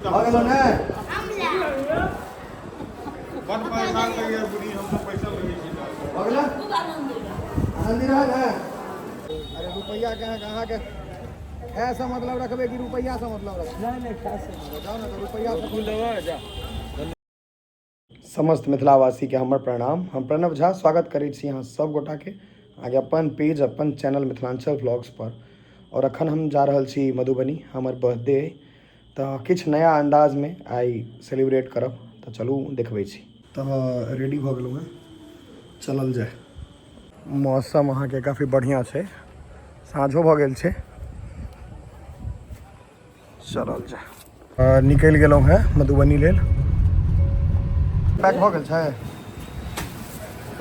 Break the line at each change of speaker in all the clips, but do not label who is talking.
भऽ गेलौ ने।
बड पैसा लगैया बुढ़ी, हम तऽ पैसा लगै छी।
भऽ गेलै, आनन्दी रहल है। अरे रुपैआ के अहाँके खाय से मतलब रखबै कि रुपैआ से मतलब रखबै?
नहीं नहीं, खास
जाओ ने तऽ रुपैआ से।
समस्त मिथिलावासीके हमर प्रणाम। हम प्रणव झा स्वागत करै छी अहाँ सब गोटाके अहाँके अपन पेज, अपन चैनल मिथिलाञ्चल व्लॉग्स पर। और अखन हम जा रहल छी मधुबनी, हमर बर्थडे अइ तऽ किछु नया अन्दाजमे आइ सेलिब्रेट करब, तऽ चलू देखबै छी। तऽ रेडी भऽ गेलहुँ हेँ, चलल जाय। मौसम अहाँके काफी बढ़िआँ छै, साँझो भऽ गेल छै, चलल जाय। निकलि गेलहुँ हेँ मधुबनी लेल। पैक भऽ गेल छै।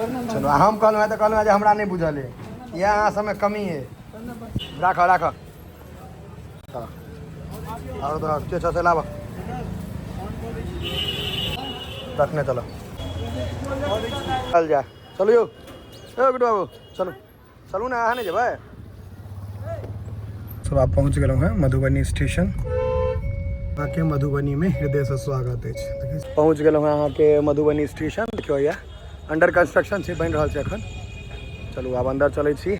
चलू, आ हम कहलहुँ हेँ तऽ कहलहुँ हेँ जे हमरा नहि बुझल अइ, इएह अहाँ सबमे कमी अइ। राखऽ राखऽ, आओर दहक जे छौ से लाबऽ, रखने चलऽ। चल जाय, चलू यौ। ए बिट्टू बाबू, चलू चलू ने, अहाँ नहि जेबै? सब आब पहुँच गेलहुँ हेँ मधुबनी स्टेशन। अहाँके मधुबनीमे हृदयसँ स्वागत अछि। पहुँच गेलहुँ हेँ अहाँके मधुबनी स्टेशन। देखियौ, इएह अंडर कंस्ट्रक्शन छै, बनि रहल छै एखन। चलू आब अन्दर चलै छी।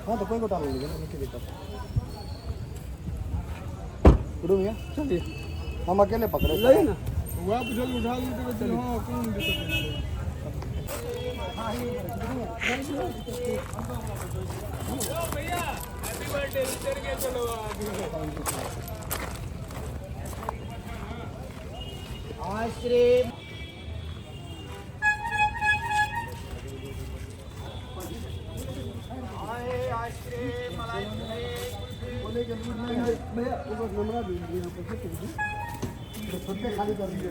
हाँ, तो कोई गोटा ले लीजिए ना, की दिक्कत। गुरु भैया
चलिए।
हम अकेले पकड़े
लई ना।
वएह बुझल उठा लेतै तऽ हँ, कोन दिक्कत छै।
आइसक्रीम।
भैया, ऊपर नंबर दीजिए, यहाँ पर से छोटे खाली कर दीजिए।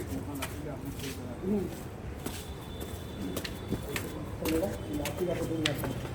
चलेगा, इलायची का तो दूर जाता है।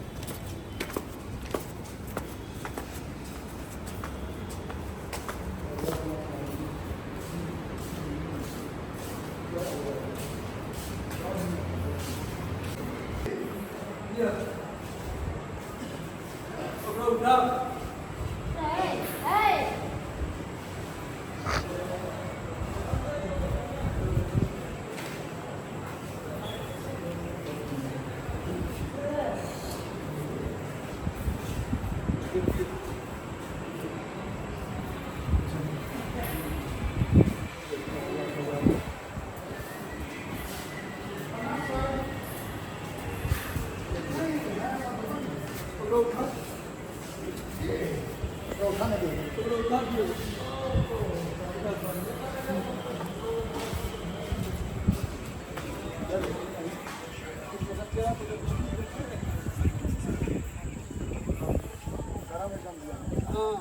हाँ,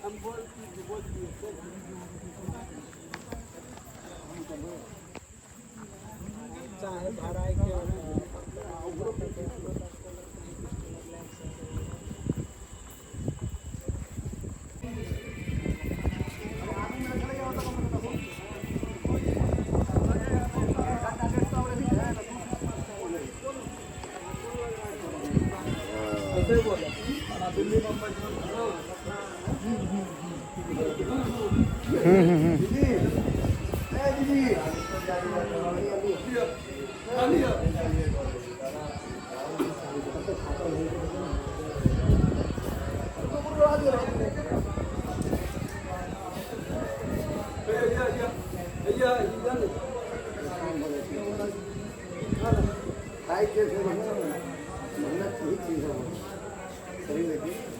हम बोल बोल दिए। चाहे भाड़ा के।
दीदी, ए दीदी। खाइ के छै, मेहनत वही चीज है, शरीर देखिए।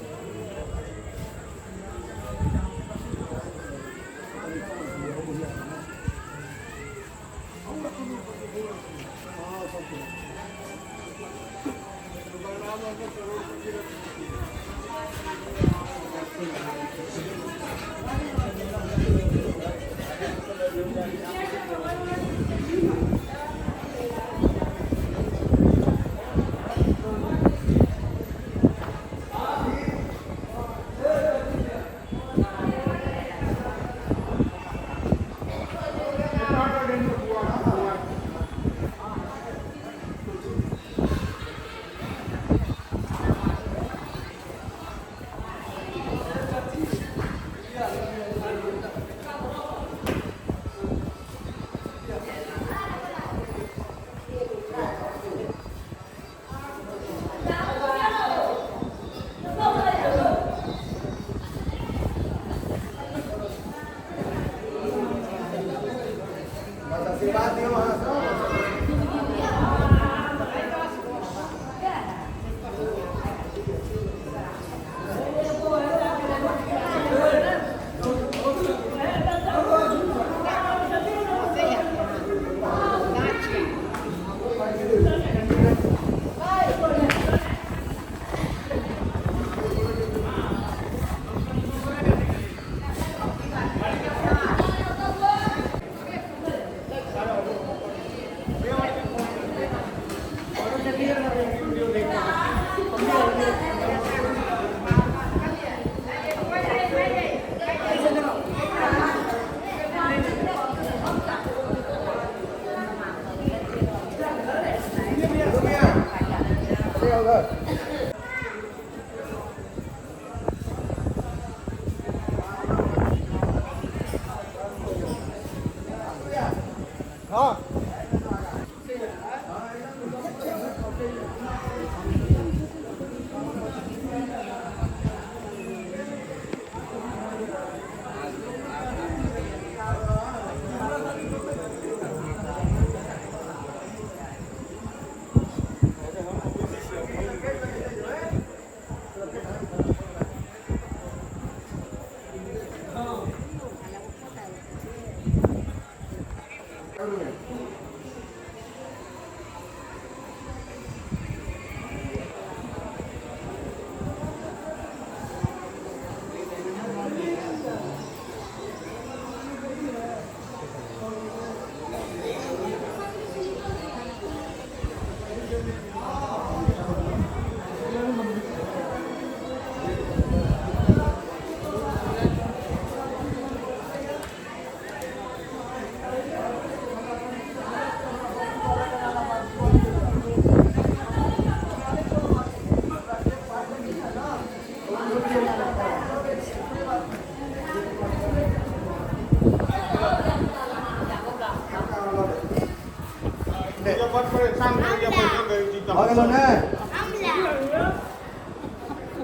भऽ गेलौ ने?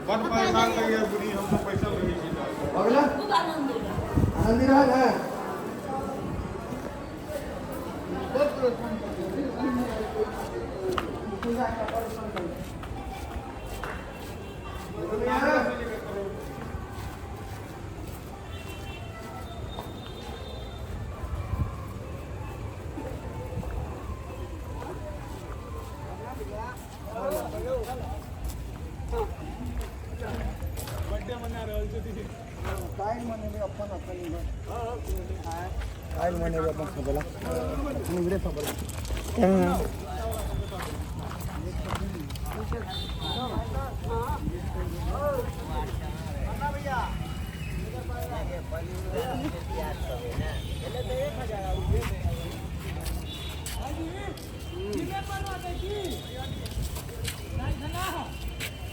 बड परेशान करिए बुढ़ी, हम तो पैसा लगै छी।
भऽ गेलौ? आनन्दी रहल है?
बर्थडे मना रहल छथिन।
काल्हि मनेबै अपन अपन इधर। काल्हि मनेबै अपन सब बला। इधरे सब बला।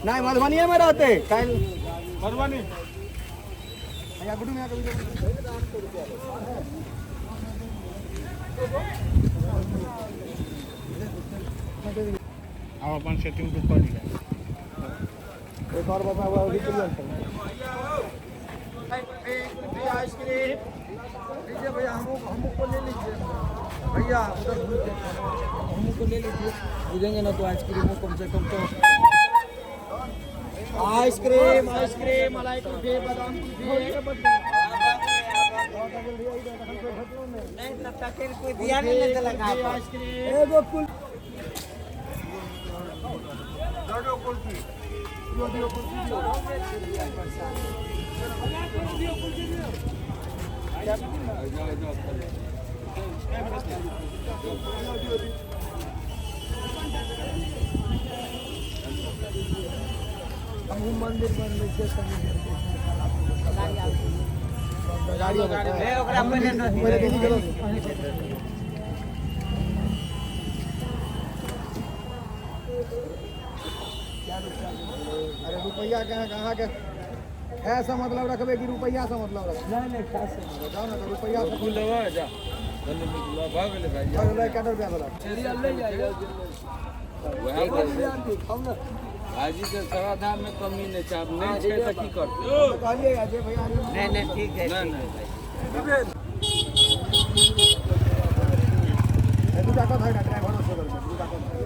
नहीं, मधुबनीये में रहते काल्हि।
मधुबनी
भैया गुड्डू मियां के वीडियो।
हम अपन सेटिंग तो कर लिया।
एक और बाबा हुआ अभी चलिए।
आइसक्रीम लीजिए भैया, हमको ले लीजिए भैया, उधर घूम के हमको ले लीजिए। बुझेंगे ना तो आइसक्रीम कम से कम तो आइसक्रीम आइसक्रीम मलाई कुल्फी बादाम कुल्फी। एगो कुल
कुल्फी।
हमहूँ मंदिर बनबै छियै।
गाड़ी अरे रुपैया के अहाँके खाय से मतलब रखबै कि रुपैया से मतलब रखबै?
नहीं नहीं, खास
जाओ ने तऽ रुपैया से
फूल लेबै जा भऽ गेलै भाई।
भऽ गेलै, कए रुपैआ भेलै?
ले जाइए।
वएह भाईजी के श्रद्धा में कमी नहीं छै। आब नहि छै तऽ की करतै?
कहलियै जे भैया
नहीं नहीं, ठीक है।
नहीं नहीं।
दूटा कऽ धरि ड्राइवरो से दूटा कऽ धरि।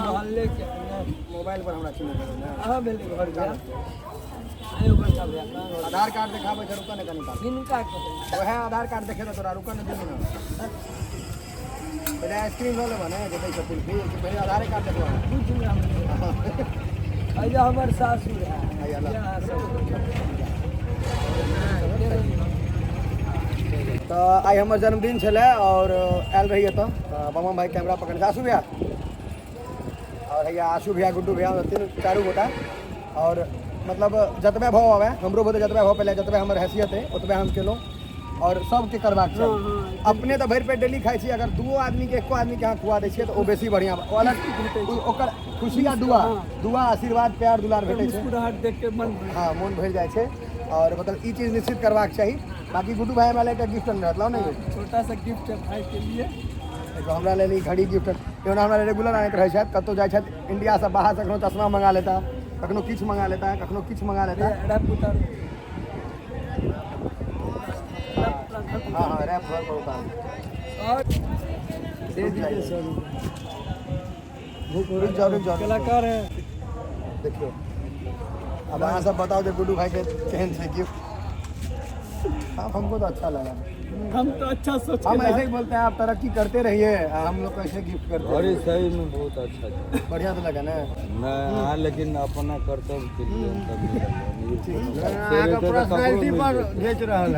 मोहल्ले के
मोबाइल पर हमरा चिन्ह गेलै ने।
अहाँ भेलै घर भैया, आयो बड़का भैया।
आधार कार्ड देखाबै छै, रुकऽ ने कनि काल।
किनका कहै?
वएह आधार कार्ड देखेतौ तोरा, रुकऽ ने 2 मिनट। पहिले आइसक्रीम लऽ लेबऽ ने जे दै छौ कुल्फी, कि पहिले आधारे कार्ड देखबऽ?
बुझ ने, अइजा हमर सासुर है।
आइया ला।
यहाँ सब।
तऽ आइ हमर जन्मदिन छलै आओर आयल रही एतऽ। तऽ बमम भाई कैमरा पकड़ने, आशू भैया आओर हैया आशू भैया, गुड्डू भैया, तीनू चारू गोटा। आओर मतलब जतबे भाव आबै हमरो बोते, जतबे भाव पहिले, जतबे हमर हैसियत है ओतबे हम केलहुँ। आओर सबके करबाक चाही। अपने तऽ भरि पेट डेली खाइ छी, अगर दूओ आदमीके, एको आदमीके अहाँ खुआ दै छियै तऽ ओ बेसी बढ़िआँ, ओ अलग ओकर खुशी आ दुआ दुआ आशीर्वाद प्यार दुलार भेटै छै।
मुस्कुराहट देख के मन
हँ, मोन भरि जाइ छै। आओर मतलब ई चीज निश्चित करबाक चाही। बाकी गुड्डू भाई हमरा लेल एकटा गिफ्ट अनने रहत, लाउ ने।
छोटा सा गिफ्ट है भाई के लिए।
एगो हमरा लेल ई घड़ी गिफ्ट। एना हमरा रेगुलर आनैत रहै छथि। कतहु जाइ छथि इंडियासँ बाहर, कखनो चश्मा मंगा लेता, कखनो किछु मंगा लेता, कखनो किछु मंगा लेता।
रैप उतारो।
हाँ हाँ, रैप घर पर उतार।
और दे दीजिए सर।
रुक जाओ, रुक जाओ।
कलाकार है।
देखियौ, अब अहाँ सब बताओ जे गुड्डू भाई के केहन छै गिफ्ट। आप हमको तो अच्छा लगा।
हम तो अच्छा सोच
हम ऐसे ही बोलते हैं, आप तरक्की करते रहिए, हम लोग कैसे गिफ्ट करते
घड़ी
रहिए।
सही में बहुत अच्छा छै।
बढ़िया तो लगा ना?
नहि, अहाँ लेकिन अपना कर्तव्य के लिए हम सब
ठीक।
पर्सनैलिटी पर
घींच रहा है।